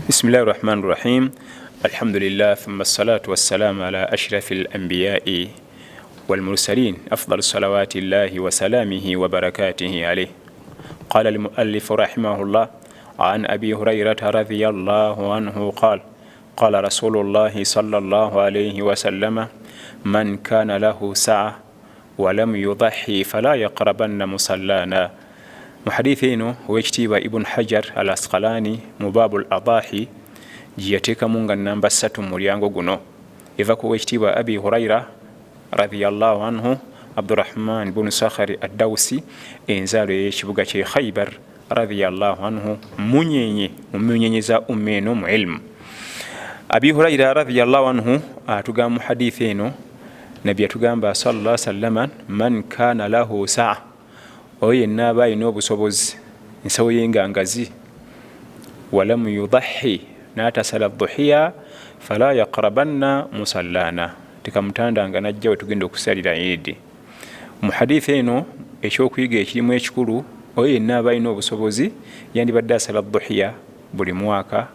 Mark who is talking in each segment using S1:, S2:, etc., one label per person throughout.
S1: Bismillahi rahmani rahim. Alhamdulillah, thumma salatu wassalamu ala ashrafi lambiyai walmursalin, afdal salawati llahi wasalamihi wabarakatihi alaih. Qala almuallifu rahimahullah: an Abi Hurairata radiallahu anhu qal, qala rasulullahi sallallahu alaihi wasallama: man kana lahu saa walam yudahi fala yaqrabanna musallana. Mu hadithi eno, owekitiibwa Ibun Hajar al Asqalani mu Baabu l Adahi gyeyateekamu nga namba 3 mu mulyango guno, eva ku owekitiibwa Abi Huraira radiallahu anhu, Abdurahman bunu Sakhari Addausi, enzaalo ey'ekibuga kye Khaibar, radiallahu anhu, munyenye mu munyenye za umma eno mu ilmu. Abi Huraira radiallahu anhu atugamba mu hadithi eno, Nabbi yatugamba salla sallama: man kana lahu saa, oyo yenna aba alina obusobozi, ensawo yengangazi, walam yudahi, natasala duhiya, fala yaqrabanna musallana, tekamutandanga najja wetugenda okusalira idi. Mu hadithi eno ekyokuyiga ekirimu ekikulu, oyo yenna aba alina obusobozi yandibadde asala duhiya buli mwaka,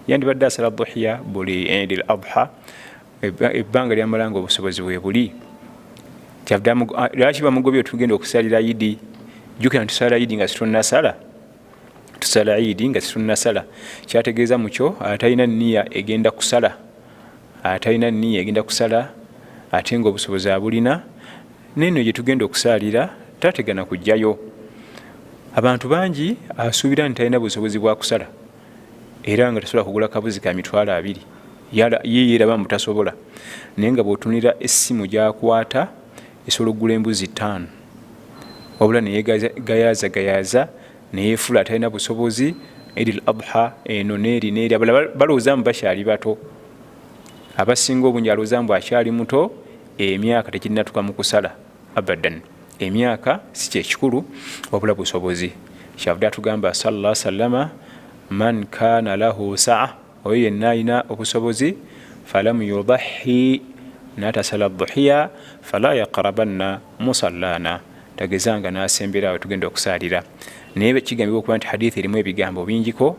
S1: yandibadde asala duhiya buli Idi l Adha, ebbanga lyamalanga obusobozi bwebuli. Lwaki bamugobye? Tugenda okusalira idi. Jukira nti tusala idi nga situnasala, tusala idi nga situnasala. Kyategeeza mukyo atalina niya egenda kusala, atalina niya egenda kusala ate nga obusobozi abulina, neno gyetugenda okusalira tategana kujjayo. Abantu bangi asuubira nti talina busobozi bwakusala era nga tasobola kugula kabuzi ka 20,000, ye yeraba mbu tasobola, naye nga bwotunira essimu gyakwata esobola okugula embuzi 5, wabula neyegayaza gayaza neyefula atalina busobozi. Idil Adha eno neeri neeri, abalala balowooza mbu bakyali bato. Abasinga obungi alowooza mbu akyali muto, emyaka tekirinatuka mu kusala. Abadan, emyaka si kyekikulu, wabula busobozi. Kyavudde atugamba salla sallama: man kana lahu saa, oyo yenna alina obusobozi, falam yudahi, natasala duhiya, fala yaqrabanna musallana, tagezanga nasembera awe tugenda okusalira. Naye kigambibwa okuba nti hadithi erimu ebigambo bingiko,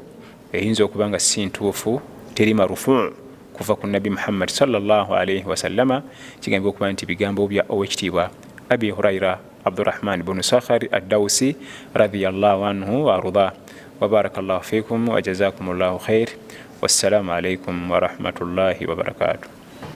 S1: eyinza okuba nga si ntuufu, teri marufu kuva ku Nabbi Muhammad salllahalaihi wasallama. Kigambibwa okuba nti bigambo bya owekitiibwa Abi Huraira Abdurahman bunu Sakhari Addausi radiallahu anhu waardah. Wabaraka llahu fikum wajazakum llahu khair, wassalamu alaikum warahmatullahi wabarakatuh.